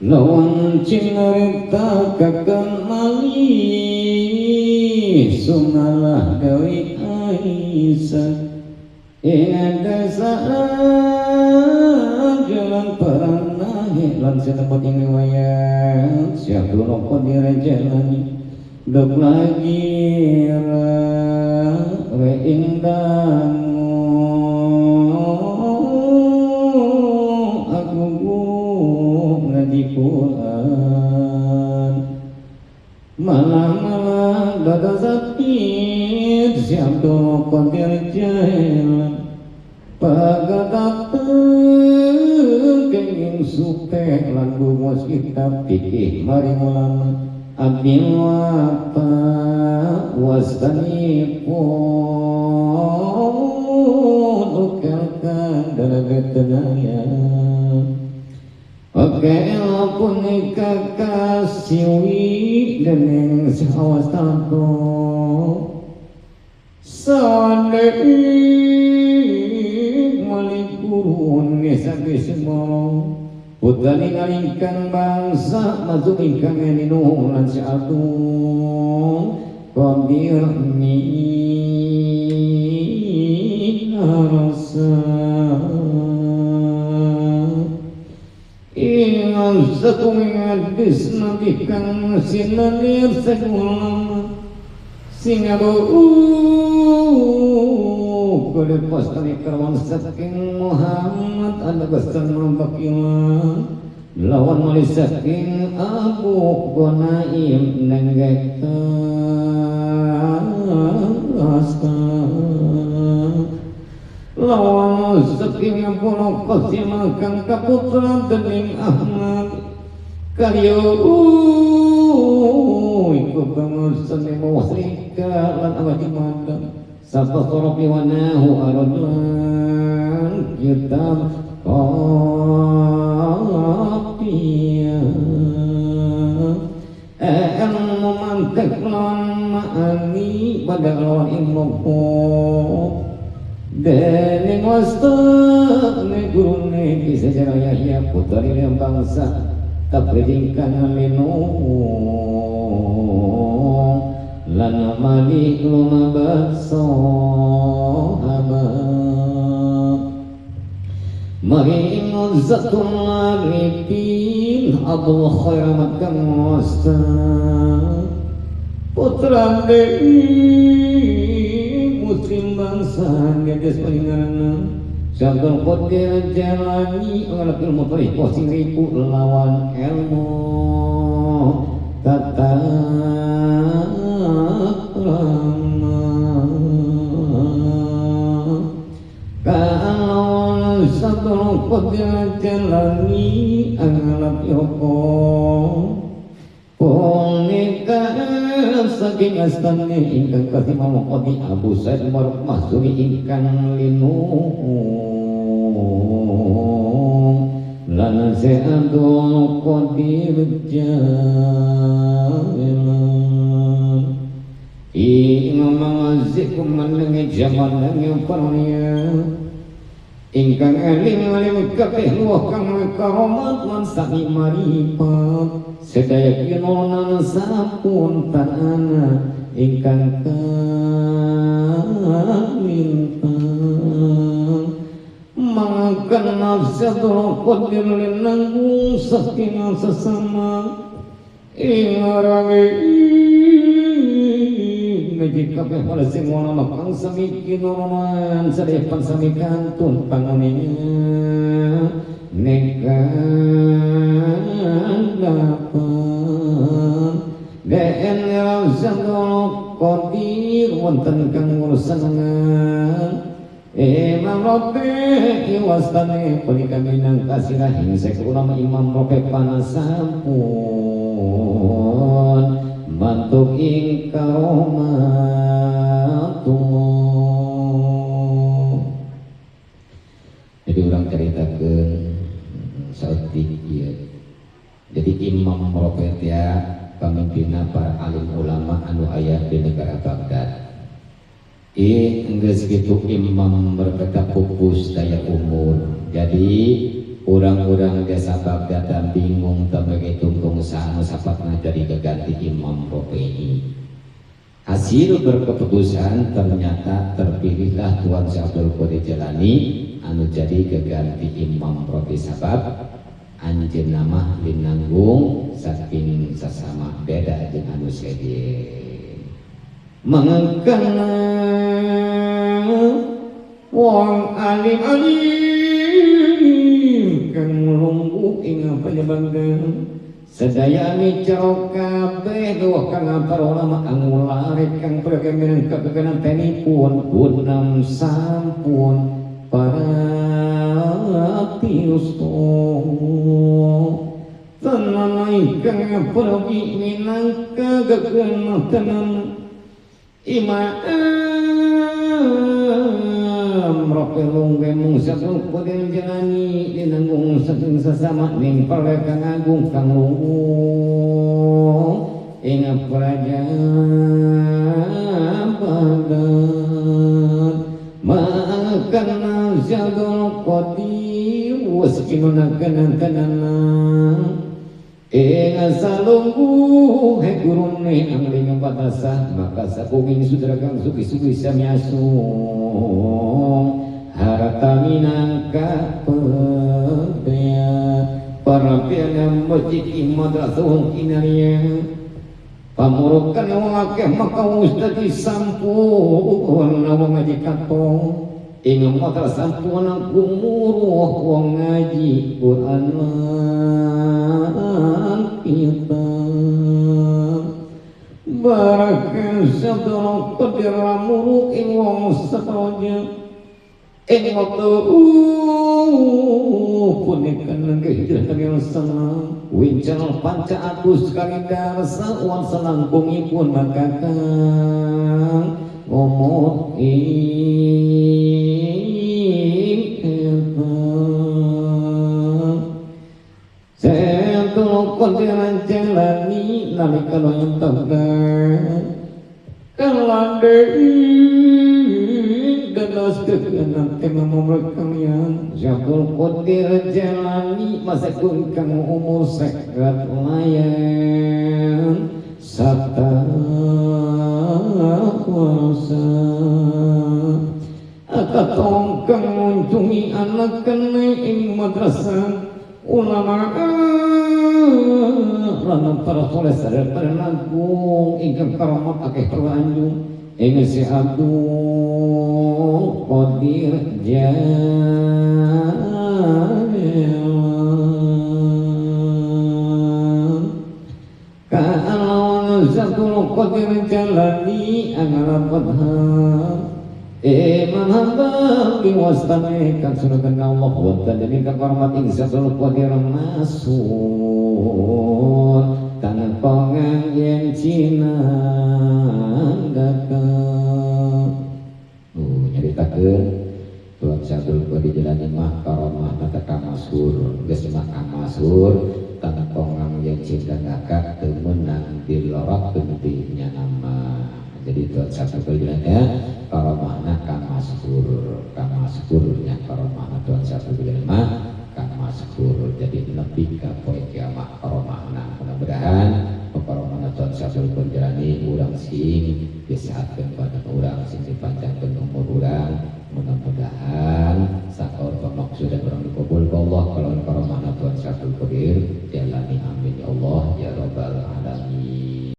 Lawan cinarita kakang mali sumalah gawi Aisyah ing desa jalan pernah lan setempat ing riwayat siap nopo direjalani dok lagi re ing Quran malam-malam dada zapit siap do kondir jalan pagadateng kenging supe lan bungos kitab fikih mari ulama abdi wapa wastanipun ukelkan dalam tenaya. Oke punika kasiwi dening sawas tanto sane malikurun sabi semoro putrani ingkang bangsa masuk ingkang ninu lan satu qadir min rasa Satungan nabi kang sinanir sekulama singabo kelepas tani karwan saking Muhammad ada besan mambakila lawan mali saking Abu Gonaim nenggeta asta lawan saking Abu Qasim kang kaputra dening Ahmad karyo iku bangun musrika lan awadi madam sapa sorofi wanahu aradlan kitab qafiyah ilmu mantik lan ma'ani pada lawan ilmu dening wasta ne gurune bisa jaraya ya putri bangsa tabridingkan linu lan mali lumabat sahabat mari zatul arifin Abdul Khairamat kang wasta putra muslim bangsa gadis palingan Syabdul Qadir Jalani ngalap ilmu thariqah sing ribu lawan ilmu tata krama kalau Syabdul Qadir Jalani ngalap ilmu punika saking astane ingkang kasima maqadi Abu Said Mahzuri ingkang linu lan Abdul Qadir Jalan ing mangazikum menengi jaman nang parnia ingkang eling-eling kabeh luwih kang karomat lan sami maripat sedaya kinonan sampun tanana ingkang kalintang mangkan nafsu qadir linanggung saking sesama ing rangi ngaji kabeh wala sing ana kang sami kinonan sedaya pan sami kantun pangunine nekan dapat den Abdul Qadir wonten kang ngurusana Imam Rabi wastane punika minangka sirahing ulama Imam Rabi panasampun mantuk ing karomatullah. Jadi orang ceritakeun saeutik ieu. Jadi Imam Rabi ya pamimpinna para alim ulama anu aya di negara Baghdad. Geus kitu imam berkata pupus daya umur. Jadi orang-orang desa Baghdad bingung sampai Hasil berkeputusan ternyata terpilihlah Tuan Syekh Abdul Qadir Jailani anu jadi keganti Imam Rofi sabab anjeunna mah linanggung saking sasama beda jeung anu sejen. Mangkana wong alim-alim kang lungguh ing panyebangan sedaya micro kabeh duh kang para ulama angulare kang perkemenan kekenan tenipun punam sampun para piusto tenan ingkang pergi minangka gegeuna tenan Imam Rofi lungguh mung Syekh Qadir Jailani dinanggung saking sasama ning kang agung kang lungguh ing praja Baghdad. Maka Syekh Qadir waskinunakan tenan ing salungguh he gurune angling batasah maka sakunging sudra kang suki-suki sami asung harta minangka pebea para piana masjid madrasah kinaria pamurukan wong akeh maka wis dadi sampun wong ngaji katong ing madrasah sampun gumuruh wong ngaji Quran kitab barakah Syekh Qadir muruk ing wong saproja ing wektu punika nenggih hijrah Nabi sallallahu wincal panca atus kalendar sawan selangkungipun maka kang ngomong ing Qadir Jailani nalika loyang tabdan kalandei dados kekenan tema kalian Syekh Qadir Jailani masa kang umur 50 layan sabta kuasa akatong kang ngunjungi anak kene ing madrasah ulama lan para soleh sadar langkung ingkang karamat akeh perwanjung ing si Abdul Qadir Jailani ka'alawan Abdul Qadir Jailani angalapatha Imam hamba diwastane kang sunatan Allah wonten dening kang hormat ing Abdul Qadir masuk tangan kongang yen cinandaka. Nyaritakeun Tuan Syekh Abdul Qadir Jailani mah karomah mata kamasur geus mah kamasur tangan kongang yen cinandaka teu meunang dilorotkeun ti nama. Jadi Tuan Syekh Abdul Qadir Jailani karomahna kamasur kamaskurnya karomahna Tuan Syekh Abdul Qadir mah kamaskur. Jadi nepi ka poe kiamat karomahna mudah-mudahan karomahna Tuan Syekh Abdul Qadir Jailani urang sing disehatkeun badan urang sing dipanjangkeun umur urang mudah-mudahan sakaur pamaksudan urang dikabul ku Allah kalawan karomahna Tuan Syekh Abdul Qadir Jailani amin ya